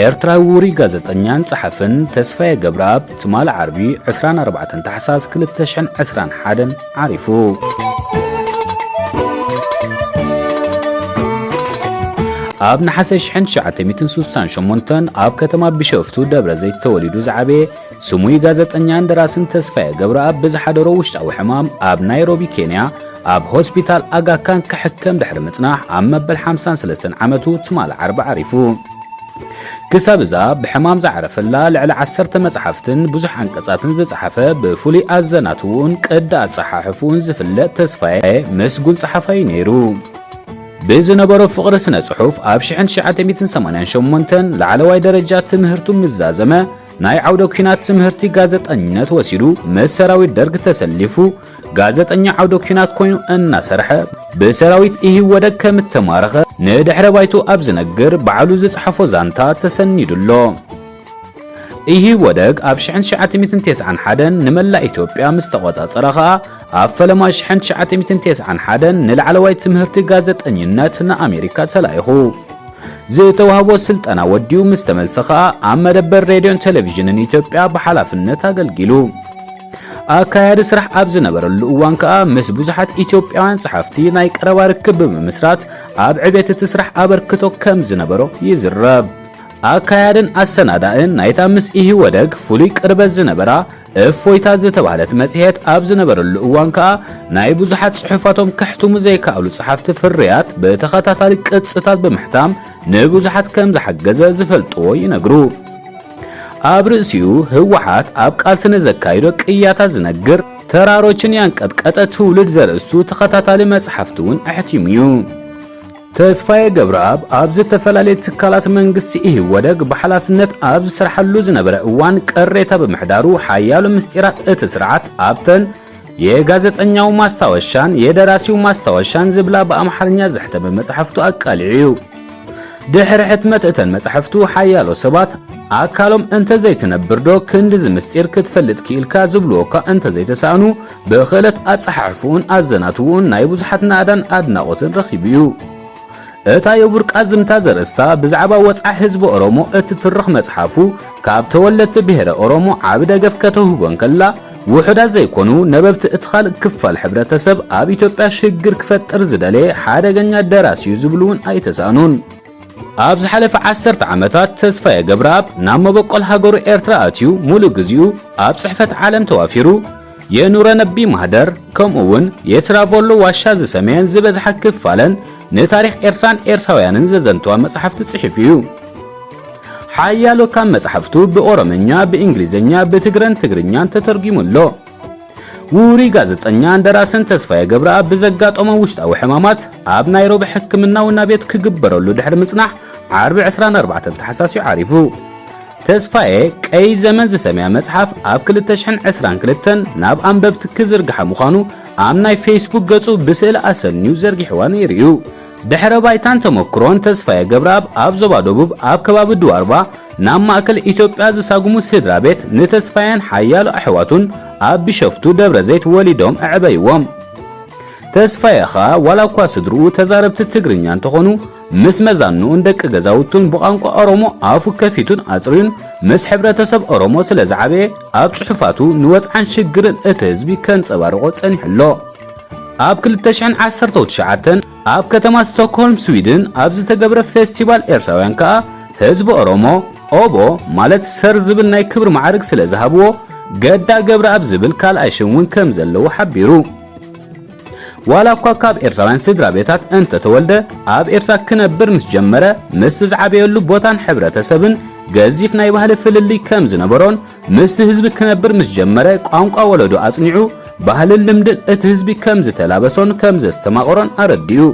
ኤርትራዊ ውሩይ ጋዜጠኛን ጸሓፍን ተስፋዬ ገብረኣብ ትማሊ ዓርቢ ዕስራን ኣርባዕተን ታሕሳስ ክልተ ሽሕን ዕስራን ሓደን ዓሪፉ። ኣብ ነሓሰ ሽሕን ትሽዓተ ሚእትን ስሳን ሸሞንተን ኣብ ከተማ ቢሾፍቱ ደብረ ዘይት ተወሊዱ ዝዓበየ ስሙይ ጋዜጠኛን ደራስን ተስፋዬ ገብረኣብ ብዝሓደሮ ውሽጣዊ ሕማም ኣብ ናይሮቢ ኬንያ ኣብ ሆስፒታል ኣጋ ካን ክሕከም ድሕሪ ምጽናሕ ኣብ መበል ሓምሳን ሰለስተን ዓመቱ ትማሊ ዓርቢ ዓሪፉ። ክሳብ እዛ ብሕማም ዝዓረፈላ ልዕሊ ዓሰርተ መጽሓፍትን ብዙሕ ዓንቀጻትን ዝጸሓፈ ብፍሉይ ኣዘናትውኡን ቅዲ ኣጸሓሕፍኡን ዝፍለጥ ተስፋዬ ምስጉን ጸሓፋይ ነይሩ። ብዝነበሮ ፍቕሪ ስነ ጽሑፍ ኣብ ሽሕን ትሽዓተ ሚእትን ሰማንያን ሸሞንተን ላዕለዋይ ደረጃ ትምህርቱ ምስ ዛዘመ ናይ ዓውደ ኲናት ትምህርቲ ጋዜጠኝነት ወሲዱ ምስ ሰራዊት ደርግ ተሰሊፉ ጋዜጠኛ ዓውደ ኲናት ኮይኑ እናሰርሐ ብሰራዊት ኢህወደግ ከም እተማረኸ ንድሕረ ባይቱ ኣብ ዝነግር ባዕሉ ዝጸሓፎ ዛንታ ተሰኒዱ ኣሎ። ኢህወደግ ኣብ ሽሕን ትሽዓተ ሚእትን ተስዓን ሓደን ንመላእ ኢትዮጵያ ምስ ተቖጻጸረ ኸኣ ኣብ ፈለማ ሽሕን ትሽዓተ ሚእትን ተስዓን ሓደን ንላዕለዋይ ትምህርቲ ጋዜጠኝነት ንኣሜሪካ ተላኢኹ። ዝተዋህቦ ስልጠና ወዲኡ ምስ ተመልሰ ኸኣ ኣብ መደበር ሬድዮን ቴሌቪዥንን ኢትዮጵያ ብሓላፍነት ኣገልጊሉ። ኣካያዲ ስራሕ ኣብ ዝነበረሉ እዋን ከኣ ምስ ብዙሓት ኢትዮጵያውያን ጸሓፍቲ ናይ ቀረባ ርክብ ብምምስራት ኣብ ዕቤት እቲ ስራሕ ኣበርክቶ ከም ዝነበሮ ይዝረብ። ኣካያድን ኣሰናዳእን ናይታ ምስ ኢህወደግ ፍሉይ ቅርበት ዝነበራ እፎይታ ዝተባህለት መጽሔት ኣብ ዝነበረሉ እዋን ከኣ ናይ ብዙሓት ጽሑፋቶም ከሕትሙ ዘይከኣሉ ጸሓፍቲ ፍርያት ብተኸታታሊ ቅጽታት ብምሕታም ንብዙሓት ከም ዝሓገዘ ዝፈልጥዎ ይነግሩ። ኣብ ርእሲኡ ህወሓት ኣብ ቃልሲ ንዘካይዶ ቅያታ ዝነግር ተራሮችን ያንቀጥቀጠ ትውልድ ዘርእስቱ ተኸታታሊ መጽሓፍቲ እውን ኣሕቲሙ እዩ። ተስፋዬ ገብረኣብ ኣብ ዝተፈላለየ ትካላት መንግስቲ ኢህወደግ ብሓላፍነት ኣብ ዝሰርሓሉ ዝነበረ እዋን ቅሬታ ብምሕዳሩ ሓያሎ ምስጢራት እቲ ስርዓት ኣብተን የጋዜጠኛው ማስታወሻን የደራሲው ማስታወሻን ዝብላ ብኣምሓርኛ ዘሕተመ መጽሓፍቱ ኣቃሊዑ እዩ። ድሕሪ ሕትመት እተን መጽሓፍቱ ሓያሎ ሰባት ኣካሎም እንተ ዘይትነብር ዶ ክንድዚ ምስጢር ክትፈልጥ ክኢልካ ዝብልዎ እኳ እንተ ዘይተሳእኑ ብኽእለት ኣጸሓሕፍኡን ኣዘናትውኡን ናይ ብዙሓት ናእዳን ኣድናቖትን ረኺቡ እዩ። እታ የቡርቃ ዝምታ ዘርእስታ ብዛዕባ ወጽዓ ህዝቢ ኦሮሞ እትትርኽ መጽሓፉ ካብ ተወለድቲ ብሄረ ኦሮሞ ዓቢ ደገፍ ከተውህቦ እንከላ ውሑዳት ዘይኮኑ ነበብቲ እቲ ካልእ ክፋል ሕብረተሰብ ኣብ ኢትዮጵያ ሽግር ክፈጥር ዝደለየ ሓደገኛ ደራሲ እዩ ዝብሉ እውን ኣይተሳእኑን። ኣብ ዝሓለፈ ዓሰርተ ዓመታት ተስፋዬ ገብረኣብ ናብ መበቆል ሃገሩ ኤርትራ ኣትዩ ሙሉእ ግዜኡ ኣብ ጽሕፈት ዓለም ተዋፊሩ የኑረ ነቢ ማህደር ከምኡ እውን የትራቮሎ ዋሻ ዝሰመየን ዝበዝሓ ክፋለን ንታሪኽ ኤርትራን ኤርትራውያንን ዘዘንተዋ መጽሓፍቲ ጽሒፉ እዩ። ሓያሎ ካብ መጽሓፍቱ ብኦሮምኛ፣ ብእንግሊዝኛ፣ ብትግረን ትግርኛን ተተርጒሙ ኣሎ። ውሩይ ጋዜጠኛን ደራስን ተስፋዬ ገብረኣብ ብዘጋጠሞ ውሽጣዊ ሕማማት ኣብ ናይሮቢ ሕክምናዊ ናቤት ክግበረሉ ድሕሪ ምጽናሕ ዓርቢ ዕስራን ኣርባዕተን ታሕሳስ እዩ ዓሪፉ። ተስፋዬ ቀይ ዘመን ዝሰምያ መጽሓፍ ኣብ ክልተ ሽሕን ዕስራን ክልተን ናብ ኣንበብቲ ክዝርግሓ ምዃኑ ኣብ ናይ ፌስቡክ ገጹ ብስእሊ ኣሰንዩ ዘርጊሕዋ ነይሩ እዩ። ድሕረ ባይታን ተመክሮን ተስፋዬ ገብረኣብ ኣብ ዞባ ደቡብ ኣብ ከባቢ ድዋርባ ናብ ማእከል ኢትዮጵያ ዝሳጉሙ ስድራ ቤት ንተስፋዬን ሓያሎ ኣሕዋቱን ኣብ ቢሸፍቱ ደብረ ዘይት ወሊዶም ኣዕበይዎም። ተስፋዬ ኸኣ ዋላ እኳ ስድርኡ ተዛረብቲ ትግርኛ እንተኾኑ ምስ መዛንኡን ደቂ ገዛውቱን ብቋንቋ ኦሮሞ ኣፉ ከፊቱን ኣጽርዩን ምስ ሕብረተሰብ ኦሮሞ ስለ ዝዓበየ ኣብ ጽሑፋቱ ንወጽዓን ሽግርን እቲ ህዝቢ ከንጸባርቖ ጸኒሑ ኣሎ። ኣብ ክልተ ሽሕን ዓሰርተው ትሽዓተን ኣብ ከተማ ስቶክሆልም ስዊድን ኣብ ዝተገብረ ፌስቲቫል ኤርትራውያን ከኣ ህዝቢ ኦሮሞ ኦቦ ማለት ሰር ዝብል ናይ ክብሪ ማዕርግ ስለ ዝሃብዎ ገዳ ገብረኣብ ዝብል ካልኣይ ሽም እውን ከም ዘለዎ ሓቢሩ። ዋላ እኳ ካብ ኤርትራውያን ስድራ ቤታት እንተተወልደ ኣብ ኤርትራ ክነብር ምስ ጀመረ ምስቲ ዝዓበየሉ ቦታን ሕብረተሰብን ገዚፍ ናይ ባህሊ ፍልልይ ከም ዝነበሮን ምስቲ ህዝቢ ክነብር ምስ ጀመረ ቋንቋ ወለዶ ኣጽኒዑ ባህልን ልምድን እቲ ህዝቢ ከም ዝተላበሶን ከም ዘስተማቕሮን ኣረዲኡ።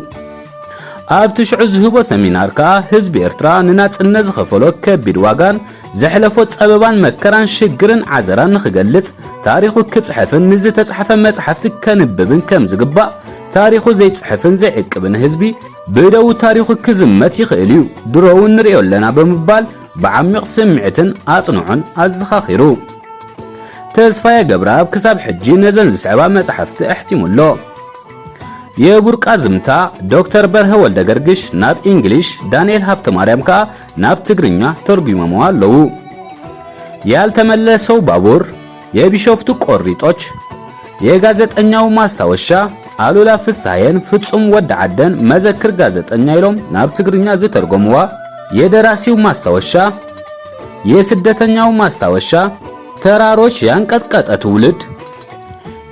ኣብቲ ሽዑ ዝህቦ ሰሚናር ከኣ ህዝቢ ኤርትራ ንናጽነት ዝኸፈሎ ከቢድ ዋጋን ዘሕለፎ ጸበባን መከራን ሽግርን ዓዘራን ንኽገልጽ ታሪኹ ክጽሕፍን ንዝተጻሕፈ መጽሓፍቲ ከንብብን ከም ዝግባእ ታሪኹ ዘይጽሕፍን ዘይዕቅብን ህዝቢ ብደው ታሪኹ ክዝመት ይኽእል እዩ፣ ድሮ እውን ንርእዮ ኣለና ብምባል ብዓሚቕ ስምዒትን ኣጽንዖን ኣዘኻኺሩ። ተስፋዬ ገብረኣብ ክሳብ ሕጂ ነዘን ዝስዕባ መጻሕፍቲ ኣሕቲሙ ኣሎ። የቡርቃ ዝምታ ዶክተር በርሀ ወልደ ገርግሽ ናብ እንግሊሽ፣ ዳንኤል ሃብተ ማርያም ከኣ ናብ ትግርኛ ተርጉሞምዋ ኣለዉ። ያልተመለሰው ባቡር፣ የቢሾፍቱ ቆሪጦች፣ የጋዜጠኛው ማስታወሻ፣ ኣሉላ ፍስሐየን ፍጹም ወዲ ዓደን መዘክር ጋዜጠኛ ኢሎም ናብ ትግርኛ ዝተርጎምዋ፣ የደራሲው ማስታወሻ፣ የስደተኛው ማስታወሻ፣ ተራሮች ያንቀጥቀጠ ትውልድ፣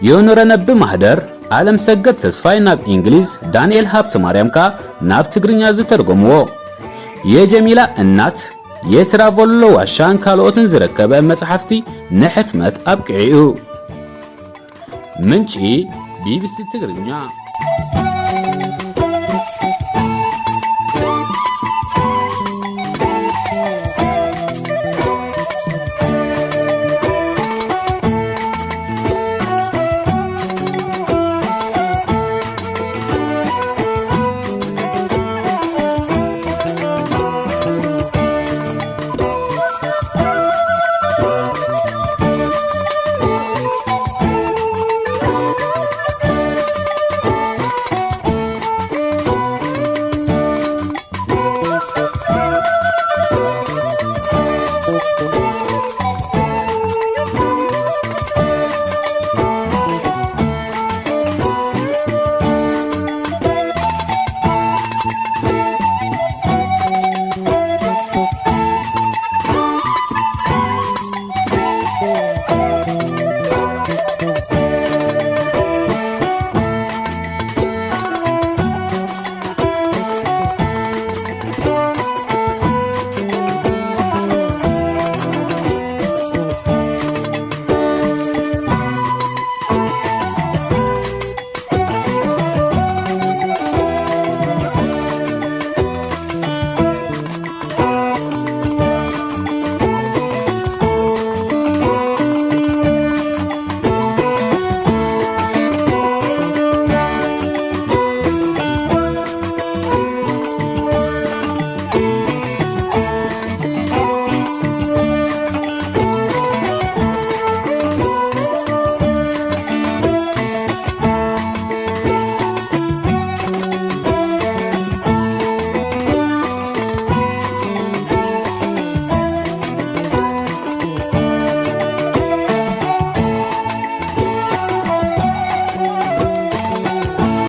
የኑረነቢ ማህደር፣ ኣለም ሰገድ ተስፋይ ናብ እንግሊዝ፣ ዳንኤል ሃብተ ማርያም ከኣ ናብ ትግርኛ ዝተርጎምዎ፣ የጀሚላ እናት፣ የስራቮሎ ዋሻን ካልኦትን ዝረከበ መጽሓፍቲ ንሕትመት ኣብቂዑ እዩ። ምንጪ ቢቢሲ ትግርኛ።